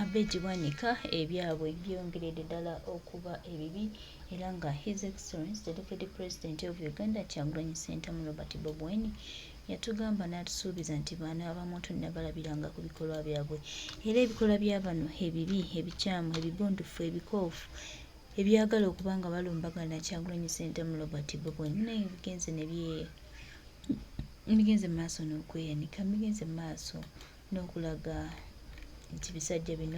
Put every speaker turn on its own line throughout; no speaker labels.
Abed Bwanika ebyabwe byongeredde ddala okuba ebibi era nga His Excellency the Deputy President of Uganda Kyagulanyi Ssentamu Robert Bobi Wine yatugamba n'atusuubiza nti bano abamu tunnabalabiranga ku bikolwa byabwe era ebikolwa bya bano ebibi, ebikyamu, ebigundufu, ebikoofu ebyagala okuba nga balumbagana Kyagulanyi Ssentamu Robert Bobi Wine naye bigenze ne bye bigenze mu maaso n'okweyanika bigenze mu maaso n'okulaga nti bisajja bino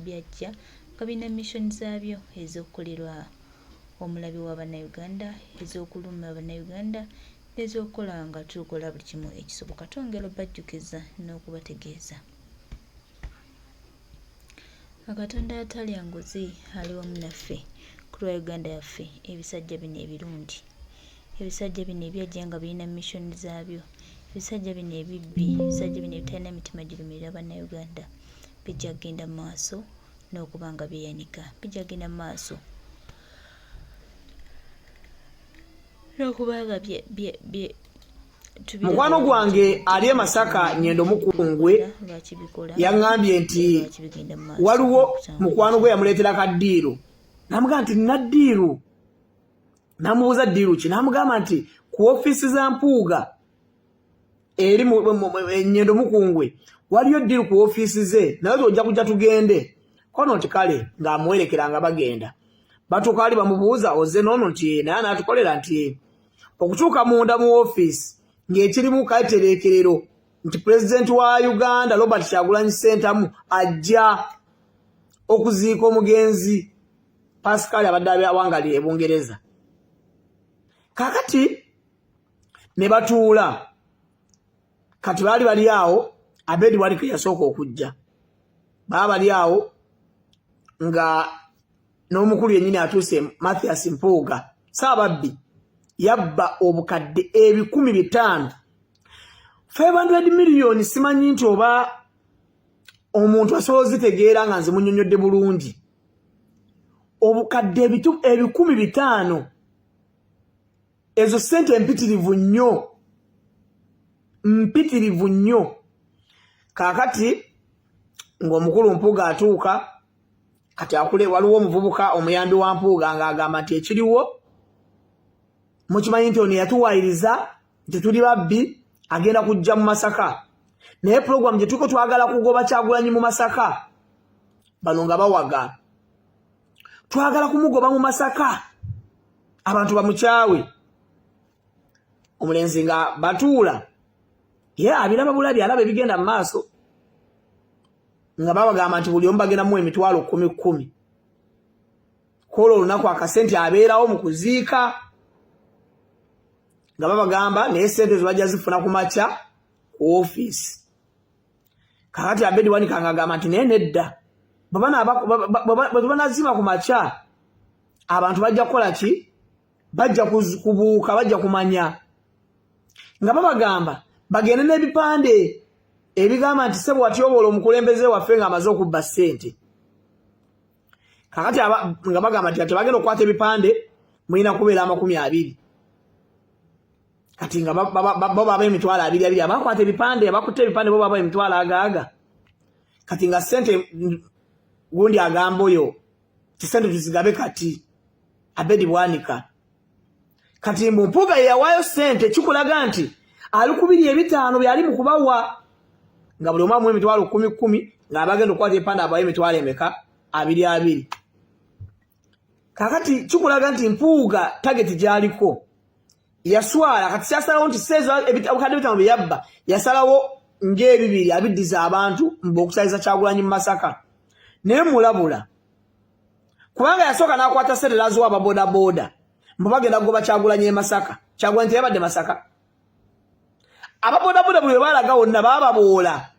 byajja nga birina mission zaabyo ez'okukolerwa omulabe wa Bannayuganda, ez'okuluma Bannayuganda n'ez'okukola nga tukola buli kimu ekisoboka. Twongera obajjukiza n'okubategeeza nga Katonda atalya nguzi ali wamu naffe ku lwa Uganda yaffe. Ebisajja bino ebirungi, ebisajja bino ebyajja nga birina mission zaabyo, ebisajja bino ebibbi, ebisajja bino ebitalina mitima girumirira Bannayuganda bijja kugenda mu maaso n'okuba nga byeyanika, bijja kugenda mu maaso n'okuba nga bye bye bye
Mukwano gwange ali e Masaka Nyendo Mukungwe yaŋŋambye nti waliwo mukwano gwe yamuleetera ka ddiiru, n'amugamba nti nina ddiiru, n'amubuuza ddiiru ki, n'amugamba nti ku ofiisi za Mpuuga eri Nyendo Mukungwe waliyo ddiiru ku ofiisi ze, naye ojja kujja tugende. Kono nti kale, ng'amuwerekera nga bagenda batuuka ali bamubuuza ozze n'ono nti naye anaatukolera nti okutuuka munda mu ofiisi ng'ekirimu katereekerero nti pulezidenti wa Uganda Robert Kyagulanyi Ssentamu ajja okuziika omugenzi Pascal abadde awangalira e Bungereza. Kaakati ne batuula, kati baali bali awo, Abedi Bwanika yasooka okujja, baba bali awo nga n'omukulu yennyini atuuse Mathias Mpuuga Ssaababbi yabba obukadde 500,000, 500 miliyoni. Simanyi nti oba omuntu asobola ozitegeera nga nze munyonyodde bulungi. Obukadde 500,000, ezo ssente empitirivu nnyo, mpitirivu nnyo. Kaakati ng'omukulu Mpuuga atuuka, kati akule waliwo omuvubuka omuyambi wa Mpuuga ng'agamba nti ekiriwo mukimanyi nti ono yatuwayiriza nti tuli babbi, agenda kujja mu Masaka, naye pulogulaamu gye tuliko twagala kugoba Kyagulanyi mu Masaka. Bano nga bawaga, twagala kumugoba mu Masaka, abantu bamukyawe. Omulenzi nga batuula ye abiraba bulabi, alaba ebigenda mu maaso nga babagamba nti buli omu bagenda muwa emitwalo kumi kumi kola olunaku akasente abeerawo mu kuziika, nga babagamba naye sente zo bajja zifuna ku makya ku ofiisi. Kakati Abedi Bwanika nga agamba nti naye nedda, bwe banazima ku makya abantu bajja kukola ki? Bajja kubuuka, bajja kumanya. Nga babagamba bagende n'ebipande ebigamba nti sebo watyoboola omukulembeze waffe ng'amaze okubba ssente. Kakati nga bagamba nti tebagenda okukwata ebipande, mulina kubeera 20. Kati nga bo baba emitwalo abiri abiri abakwata ebipande, abakutte ebipande bo baba emitwalo agaaga. Kati nga ssente gundi agamba oyo ti ssente tuzigabe. Kati Abedi Bwanika, kati mbu Mpuuga ye yawaayo ssente, kikulaga nti ali kubiri ebitaano byali mu kubawa, nga buli omu amuwa emitwalo kumi kumi, ng'abagenda okukwata ebipande abawa emitwalo emeka? Abiri abiri. Kakati kikulaga nti Mpuuga target gy'aliko yaswala. Kati kyasalawo nti seezo obukadde bitaano bye yabba, yasalawo ng'ebibiri abiddiza abantu mbu okusaliza Kyagulanyi mu Masaka. Naye mulabula, kubanga yasooka n'akwata ssente n'aziwa ababoodabooda mbu bagenda kugoba Kyagulanyi e Masaka. Kyagulanyi teyabadde Masaka. Ababoodabooda buli we baalaga wonna baababoola.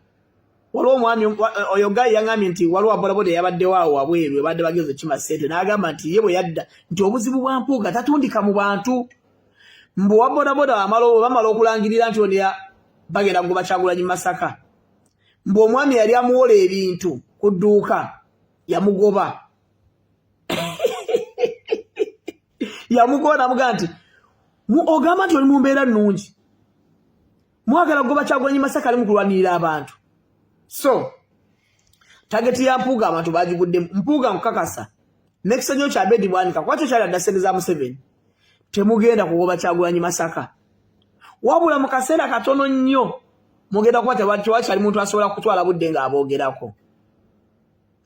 Waliwo omwami oyo gayi yaŋambye nti waliwo ababoodabooda eyabaddewo awo wabweru ebadde bagenze okukima ssente, n'agamba nti ye bwe yadda nti obuzibu bwa Mpuuga tatundika mu bantu, mbu wa boodabooda bamala okulangirira nti ono bagenda kugoba Kyagulanyi mu Masaka, mbu omwami yali amuwola ebintu ku dduuka yamugoba, yamugoba namugaa nti ogamba nti oli mu mbeera nnungi, mwagala kugoba Kyagulanyi Masaka, ali mu kulwanirira abantu. So Tageti ya Mpuuga abantu bagiguddemu. Mpuuga nkukakasa nekisonyiwo kya Abedi Bwanika kuba kyo kyali adda ssente za Museveni. Temugenda kugoba Kyagulanyi Masaka, wabula mu kaseera katono nnyo mugenda kuba tewakyali muntu asobola kutwala budde ng'aboogerako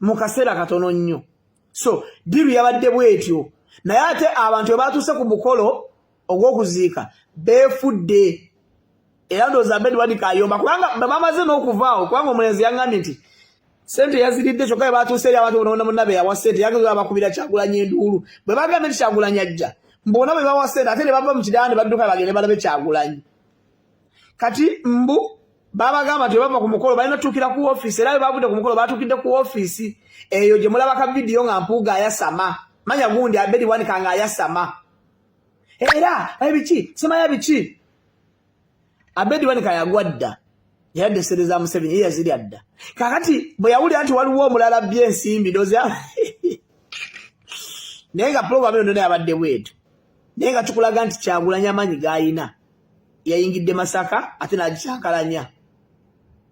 mu kaseera katono nnyo. So diru yabadde bwetyo, naye ate abantu bwe batuuse ku mukolo ogw'okuziika beefudde, era ndowooza Abedi Bwanika ayomba kubanga bamaze n'okuvaawo, kubanga omulenzi yaŋŋambye nti sente yaziridde, kyokka bwe batuuse eri abantu bonna bonna be yawa sente yageza bakubira Kyagulanyi enduulu. Bwe bagambye nti Kyagulanyi ajja, mbona bwe bawa sente ate ne bava mu kidaala ne badduka bagende balabe Kyagulanyi. Kati mbu babagamba nti bava ku mukolo balina tuukira ku ofiisi, era bwe bavudde ku mukolo batuukidde ku ofiisi eyo gye mulaba ka vidiyo nga Mpuuga ayasama, manya gundi Abedi Bwanika nga ayasama era ebiki simanya biki. Abedi Bwanika yagwa dda, yadde esente za Museveni ye yazirya dda. Kakati bwe yawulira nti waliwo omulala bye ensimbi ndowooza, naye nga pulogulaamu eno yonna yabadde bwetyo, naye nga tukulaga nti Kyagulanyi amaanyi g'ayina yayingidde Masaka ate n'agikyankalanya.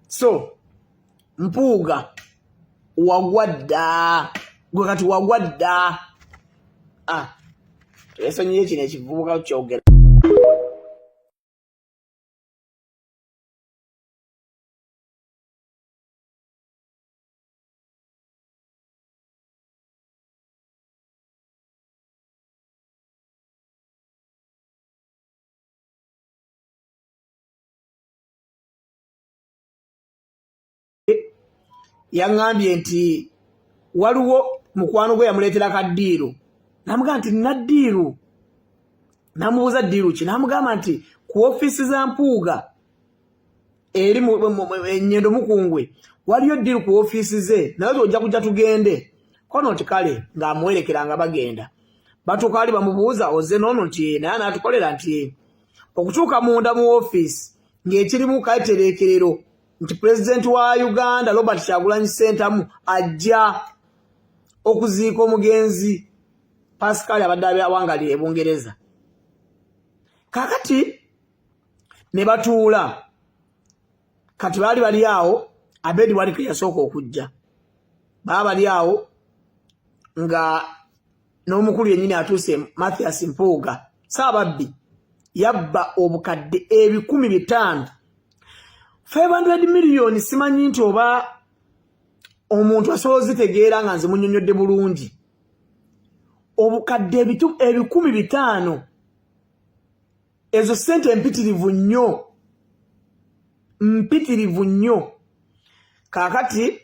So Mpuuga wagwa dda, gwe kati wagwa dda. Ah, twesonyiye kino ekivubuka kyogera. Yaŋŋambye nti waliwo mukwano gwe yamuleetera ka deal, namugamba nti nina deal. Namubuuza deal ki, namugamba nti ku ofiisi za Mpuuga eri enyendo mukungwe waliyo deal ku ofiisi ze, naye ojja kujja tugende kono nti kale, ng'amuwerekera nga bagenda batuuka ali bamubuuza oze noono nti naye anaatukolera nti okutuuka munda mu ofiisi ng'ekirimu katereekerero nti pulezidenti wa Uganda Robert Kyagulanyi Ssentamu ajja okuziika omugenzi Pascal abadde awangalira e Bungereza. Kakati ne batuula, kati baali bali awo, Abedi Bwanika yasooka okujja, baba bali awo nga n'omukulu yennyini atuuse, Mathias Mpuuga Saababbi yabba obukadde 500,000, 500 miliyoni. Simanyi nti oba omuntu asobola ozitegeera nga nze munyonyodde bulungi. Obukadde 500,000, ezo ssente empitirivu nnyo, mpitirivu nnyo. Kaakati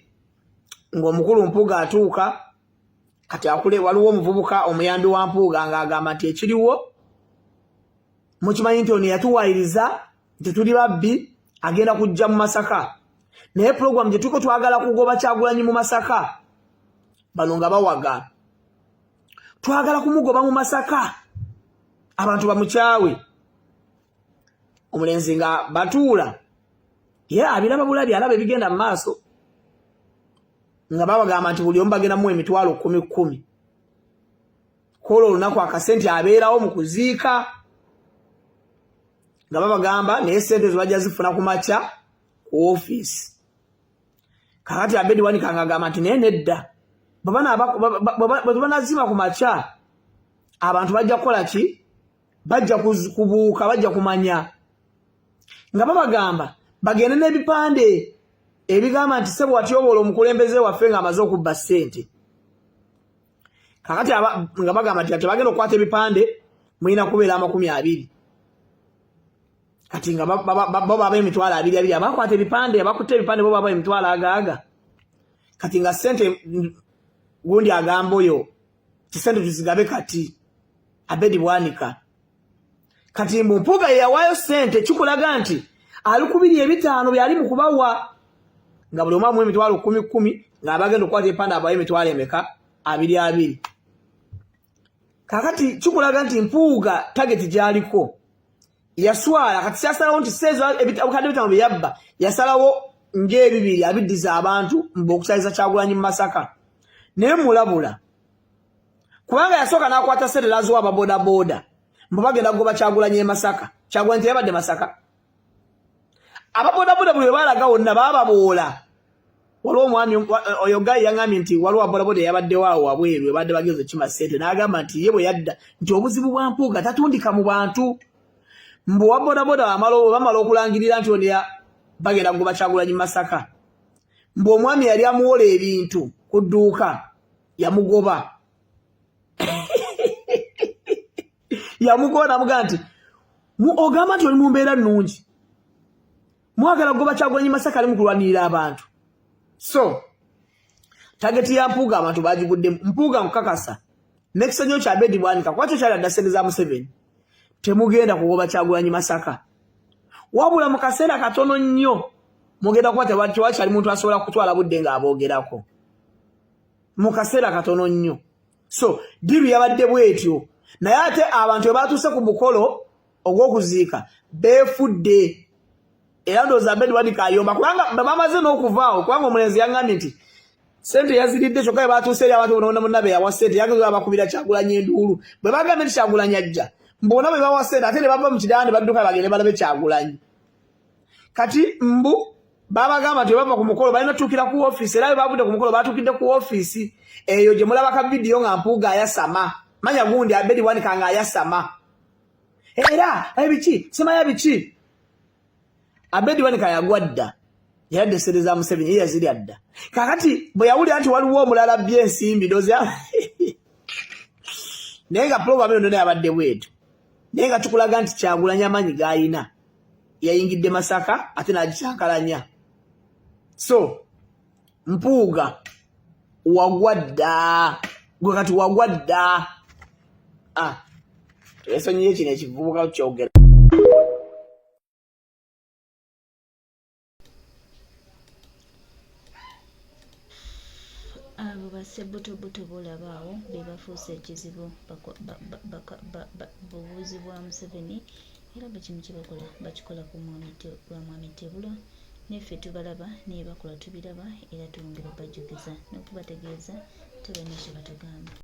ng'omukulu Mpuuga atuuka, kati akule waliwo omuvubuka omuyambi wa Mpuuga ng'agamba nti ekiriwo mukimanyi nti ono yatuwayiriza nti tuli babbi, agenda kujja mu Masaka, naye pulogulaamu gye tuliko twagala kugoba Kyagulanyi mu Masaka. Bano nga bawaga twagala kumugoba mu Masaka, abantu bamukyawe. Omulenzi nga batuula ye abiraba bulabi, alaba ebigenda mu maaso nga babagamba nti buli omu bagenda muwa emitwalo kumi kumi kola olunaku akasente abeerawo mu kuziika, nga babagamba naye sente ezo bajja zifuna ku makya ku ofiisi. Kakati Abedi Bwanika nga agamba nti naye nedda, bwe tubanazima ku makya abantu bajja kukola ki? Bajja kubuuka, bajja kumanya. Nga babagamba bagende n'ebipande ebigamba nti sebo watyoboola omukulembeze waffe ng'amaze okubba ssente. Kakati nga bagamba nti tebagenda okukwata ebipande, mulina kubeera 20. Kati nga bo baba emitwalo abiri abiri abakwata ebipande, abakutte ebipande bo baba emitwalo agaaga. Kati nga ssente gundi agamba oyo tisente tuzigabe. Kati Abedi Bwanika, kati mbu Mpuuga ye yawaayo ssente, kikulaga nti ali kubiri ebitaano byali mu kubawa, nga buli omu amuwa emitwalo kumi kumi, ng'abagenda okukwata ebipande abawa emitwalo emeka? Abiri abiri. Kakati kikulaga nti Mpuuga tageti gy'aliko yaswala. Kati kyasalawo nti seezo obukadde bitaano bye yabba, yasalawo ng'ebibiri abiddiza abantu mbu okukyaliza Kyagulanyi mu Masaka. Naye mulabula, kubanga yasooka n'akwata ssente n'aziwa ababoodabooda mbu bagenda kugoba Kyagulanyi e Masaka. Kyagulanyi teyabadde Masaka. Ababoodabooda buli we baalaga wonna baababoola. Waliwo omwami oyo gayi yaŋambye nti waliwo abodaboda eyabaddewo awo wabweru ebadde bagenze okukima ssente, n'agamba nti ye bwe yadda nti obuzibu bwa Mpuuga tatundika mu bantu, mbu wa bodaboda bamala okulangirira nti ono bagenda kugoba Kyagulanyi Masaka, mbu omwami yali amuwola ebintu ku dduuka yamugoba yamugoba namugaa nti ogamba nti oli mu mbeera nnungi, mwagala kugoba Kyagulanyi Masaka ali mu kulwanirira abantu. So target ya Mpuuga abantu bagiguddemu. Mpuuga nkukakasa nekisonyiwo kya Abedi Bwanika kuba kyo kyali adda ssente za Museveni, temugenda kugoba Kyagulanyi Masaka, wabula mu kaseera katono nnyo mugenda kuba tewakyali muntu asobola kutwala budde ng'aboogerako mu kaseera katono nnyo. So deal yabadde bwetyo, naye ate abantu bwe batuuse ku mukolo ogw'okuziika beefudde, era ndowooza Abedi Bwanika ayomba kubanga bamaze n'okuvaawo, kubanga omulenzi yaŋŋambye nti sente yaziridde, kyokka bwe batuuse eri abantu bonna bonna be yawa sente yageza bakubira Kyagulanyi enduulu. Bwe bagambye nti Kyagulanyi ajja, mbona bwe bawa sente ate ne bava mu kidaala ne badduka bagende balabe Kyagulanyi. Kati mbu babagamba nti bava ku mukolo balina tuukira ku ofiisi, era bwe bavudde ku mukolo batuukidde ku ofiisi eyo gye mulaba ka vidiyo nga Mpuuga ayasama, manya gundi Abedi Bwanika nga ayasama era ebiki simanya biki. Abedi Bwanika yagwa dda, yadde sente za Museveni ye yazirya dda. Kakati bwe yawulira nti waliwo omulala bye ensimbi ndoza, naye nga pulogulaamu eno yonna yabadde bwetyo, naye nga tukulaga nti Kyagulanyi amaanyi g'ayina yayingidde Masaka ate n'agikyankalanya. So Mpuuga wagwa dda, gwe kati wagwa dda. Ah, twesonyiye kino ekivubuka kyogera.
Abo bassebutobuto bolaba awo be bafuuse ekizibu bubuuzi bwa Museveni, era buli kimu kyebakola bakikola ku lwa Mwami Tebula. Neffe tubalaba nebakola tubiraba, era twongera obajjukiza n'okubategeeza tebalina kyebatugamba.